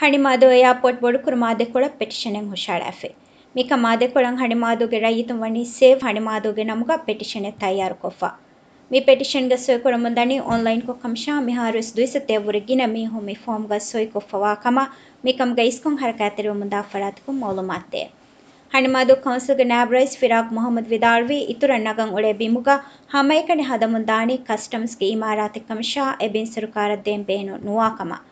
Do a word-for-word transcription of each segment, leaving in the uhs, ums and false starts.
ހަނިމާދޫ އެއާޕޯޓް ބޮޑުކުރުމާ ދެކޮޅަށް ޕެޓިޝަނެއް ހުށައަޅާފި. މިކަމާ ދެކޮޅަށް ހަނިމާދޫގެ ރައްޔިތުން ވަނީ ސޭވް ހަނިމާދޫގެ ނަމުގަ ޕެޓިޝަނެއް ތައްޔާރުކޮށްފަ. މި ޕެޓިޝަންގަ ސޮއިކުރަމުންދަނީ އޮންލައިންކޮށް ކަމަށާ، މިހާރުވެސް ދުއިސައްތައެއް ވުރެ ގިނަ މީހުން މި ފޯމްގަ ސޮއިކޮށްފަވާ ކަމަށް މިކަމުގަ އިސްކޮށް ހަރަކާތްތެރިވަމުންދާ ފަރާތަކުން މައުލޫމާތުދޭ. ހަނިމާދޫ ކައުންސިލްގެ ނާއިބް ރައީސް ފިރާގް މުހައްމަދު ވިދާޅުވީ، އިތުރަށް ނަގަން އުޅޭ ބިމުގަ ހަމައެކަނި ހަދަމުން ދާނީ ކަސްޓަމްސްގެ އިމާރާތެއް ކަމަށާ، އެ ބިން ސަރުކާރަށް ދޭން ބޭނުން ނުވާ ކަމަށް.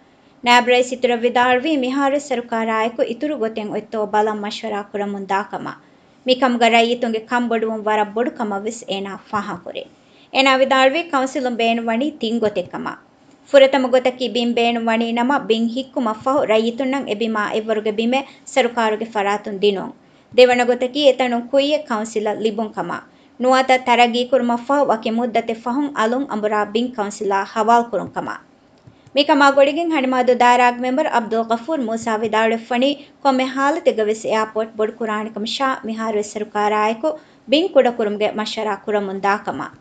ނާއިބް ރައީސް އިތުރަށް ވިދާޅުވީ، މިހާރު ސަރުކާރާއެކު އިތުރު ގޮތެއް އޮތްތޯ ބަލަން މަޝްވަރާ ކުރަމުން ދާ ކަމަށް. މިކަމުގަ ރައްޔިތުންގެ ކަންބޮޑުވުން ވަރަށް ބޮޑު ކަމަށް ވެސް އޭނާ ފާހަގަކުރޭ. އޭނާ ވިދާޅުވީ، ކައުންސިލުން ބޭނުންވަނީ ތިން ގޮތެއް ކަމަށް. ފުރަތަމަ ގޮތަކީ ބިން ބޭނުންވަނީ ނަމަ، ބިން ހިއްކުމަށް ފަހު ރައްޔިތުންނަށް އެ ބިމާ އެއްވަރުގެ ބިމެއް ސަރުކާރުގެ ފަރާތުން ދިނުން. ދެވަނަ ގޮތަކީ، އެތަނުން ކުއްޔެއް ކައުންސިލަށް ލިބުން ކަމަށް. ނުވަތަ ތަރައްގީކުރުމަށް ފަހު ވަކި މުއްދަތެއް ފަހުން އަލުން އަނބުރާ ބިން ކައުންސިލާ ހަވާލުކުރުން ކަމަށް. މިކަމާ ގުޅިގެން ހަނިމާދޫ ދާއިރާގެ މެމްބަރު އަބްދުލް ޣަފޫރު މޫސާ ވިދާޅުވެފަނީ، ކޮންމެ ހާލަތެއްގަވެސް އެއާޕޯޓް ބޮޑުކުރާނެ ކަމަށާ، މިހާރުވެސް ސަރުކާރާއެކު ބިން ކުޑަކުރުމުގެ މަޝްވަރާ ކުރަމުން ދާ ކަމަށް.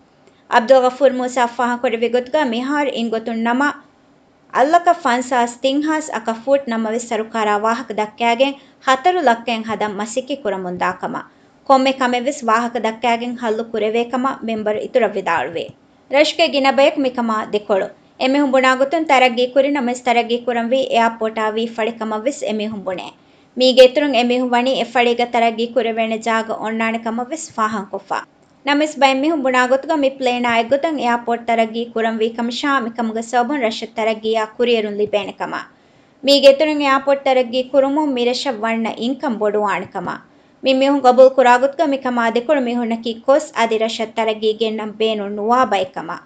އަބްދުލް ޣަފޫރު މޫސާ ފާހަގަކުރެއްވި ގޮތުގަ، މިހާރު އިން ގޮތުން ނަމަ، އަށްލަކަ ފަންސާސް ތިން ހާސް އަކަށް ފޫޓް ނަމަވެސް ސަރުކާރާ ވާހަކަ ދައްކާގެން ހަތަރު ލައްކައެއް ހަދަން މަސައްކަތް ކުރަމުންދާ ކަމަށް. ކޮންމެ ކަމެއްވެސް ވާހަކަ ދައްކާގެން ހައްލު ކުރެވޭ ކަމަށް މެމްބަރު އިތުރަށް ވިދާޅުވޭ. ރަށުގެ ގިނަ ބަޔަކު މިކަމާ ދެކޮޅު. އެމީހުން ބުނާ ގޮތުން ތަރައްގީ ކުރި ނަމަވެސް ތަރައްގީ ކުރަންވީ އެއާޕޯޓާ ވީ ފަޅި ކަމަށްވެސް އެމީހުން ބުނޭ. މީގެ އިތުރުން އެމީހުން ވަނީ އެ ފަޅީގަ ތަރައްގީ ކުރެވޭނެ ޖާގަ އޮންނާނެ ކަމަށްވެސް ފާހަގަކޮށްފަ. ނަމަވެސް ބައެއް މީހުން ބުނާ ގޮތުގަ މި ޕްލޭނާ އެއްގޮތަށް އެއާޕޯޓް ތަރައްގީ ކުރަންވީ ކަމަށާ، މިކަމުގެ ސަބަބުން ރަށަށް ތަރައްގީއާ ކުރިއެރުން ލިބޭނެ ކަމަށް. މީގެ އިތުރުން އެއާޕޯޓް ތަރައްގީ ކުރުމުން މިރަށަށް ވަންނަ އިންކަމް ބޮޑުވާނެ ކަމަށް. މި މީހުން ގަބޫލު ކުރާ ގޮތުގަ މިކަމާ ދެކޮޅު މީހުންނަކީ ކޮސް އަދި ރަށަށް ތަރައްގީ ގެންނަން ބޭނުން ނުވާ ބައެއް ކަމަށް.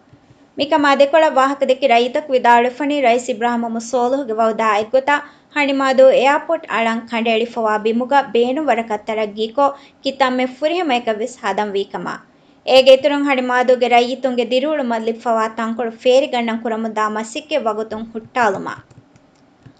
މިކަމާ ދެކޮޅަށް ވާހަކަ ދެއްކި ރައްޔިތަކު ވިދާޅުވެފަނީ، ރައީސް އިބްރާހިމް މުހައްމަދު ސޯލިހުގެ ވައުދާ އެއްގޮތަށް ހަނިމާދޫ އެއާޕޯޓް އަޅަން ކަނޑައެޅިފަވާ ބިމުގަ ބޭނުން ވަރަކަށް ތަރައްގީކޮށް، ކިތަންމެ ފުރިހަމައަކަށް ވެސް ހަދަން ވީ ކަމަށް. އޭގެ އިތުރުން ހަނިމާދޫގެ ރައްޔިތުންގެ ދިރިއުޅުމަށް ލިބިފަވާ ތަންކޮޅު ފޭރިގަންނަން ކުރަމުންދާ މަސައްކަތް ވަގުތުން ހުއްޓާލުމަށް.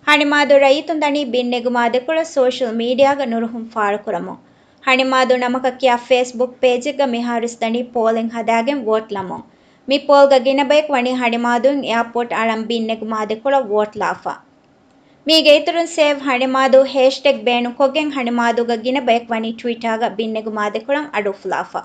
ހަނިމާދޫ ރައްޔިތުން ދަނީ ބިން ނެގުމާ ދެކޮޅަށް ސޯޝަލް މީޑިއާގަ ނުރުހުން ފާޅުކުރަމުން. ހަނިމާދޫ ނަމަކަށް ކިޔާ ފޭސްބުކް ޕޭޖެއްގަ މިހާރުވެސް ދަނީ ޕޯލެއް ހަދާގެން ވޯޓް ލަމުން. މި ޕޯލްގަ ގިނަ ބަޔަކު ވަނީ ހަނިމާދޫއިން އެއާޕޯޓް އަޅަން ބިން ނެގުމާ ދެކޮޅަށް ވޯޓް ލާފަ. މީގެ އިތުރުން ސޭވް ހަނިމާދޫ ހޭޝްޓެގް ބޭނުންކޮށްގެން ހަނިމާދޫގަ ގިނަ ބަޔަކު ވަނީ ޓްވިޓާގަ ބިން ނެގުމާ ދެކޮޅަށް އަޑު އުފުލާފަ.